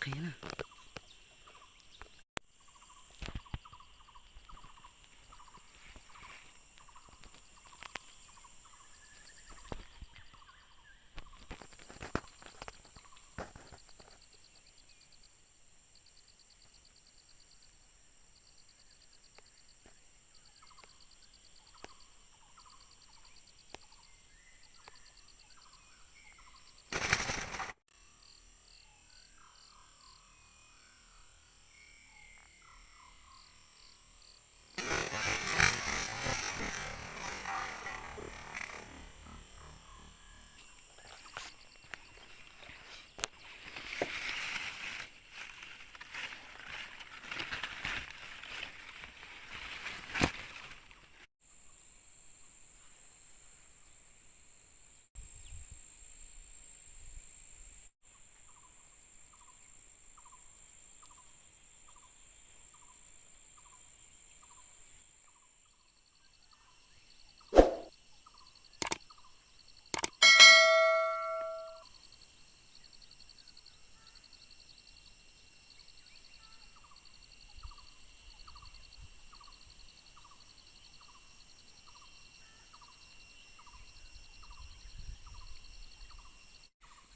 Qis na.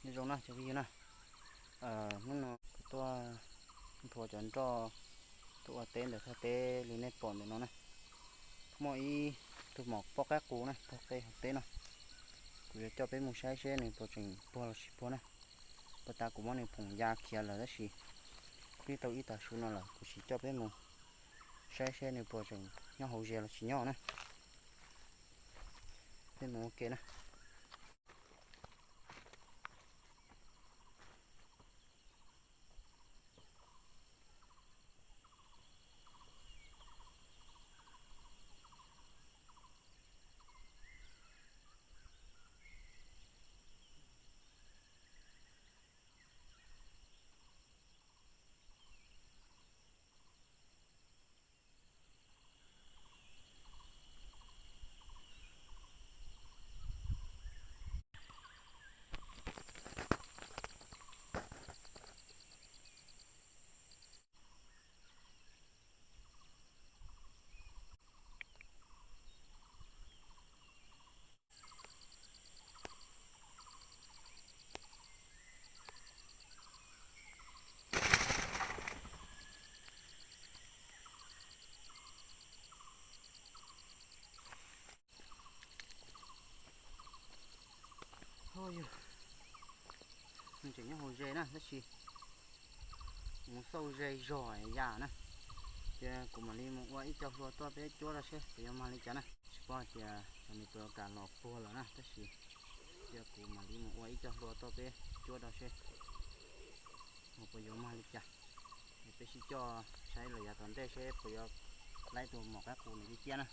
Nyob zoo na cov phooj ywg na, hnub no kuv tuaj nthua cov nroj tuaj ua teb ntawm thaj teb li nej pom ntawm no na. Muaj ib tug mom pob qab qus na, pob qab hauv teb no. Kuv yuav coj peb mus saib seb nws puas tseem puag los tsis puag na. Puag ta kuv muab nws phoom ya khiav lawm tab sis twb tau ib tag su no lawm, kuv sim coj peb mus saib seb nws puas tseem nyob hauv ze los tsis nyob na. Peb mus ua ke na. Ho yog, nws tseem nyob hauv ze na tab sis mus xauj ze zog yam na. Ces kuv mam li mus ua ib co hlua tuaj peb cuab rau seb puas yuav mag li cas na. Tsis paub hais tias nws puas kam los puag lawm na tab sis cia kuv mam li mus ua ib co hlua tuaj peb cuab rau seb puas yuav mag li cas. Peb sib coj saib los yav tom ntej seb puas yuav laib tus mom qab qus nws li ciaj na.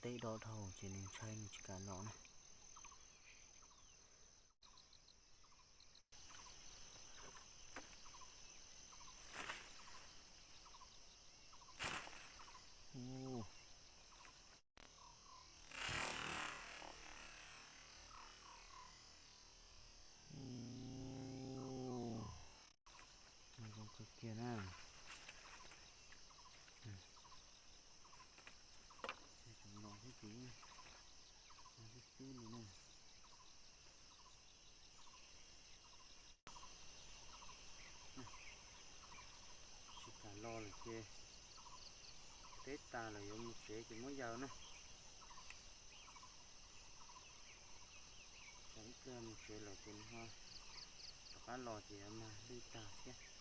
teb do dhau ces nws ntshai nws tsis kam los na. Zoo kawg kiag na. Tseem los thiab ces, xwb xwb li na. Tsis kam los lawm ces, teb tas lawm yuav mus tsev ces muab yawg na. Tsam ib pliag mus tsev lawm ces nws ho rov qab los ces yuav mag lwj tag thiab.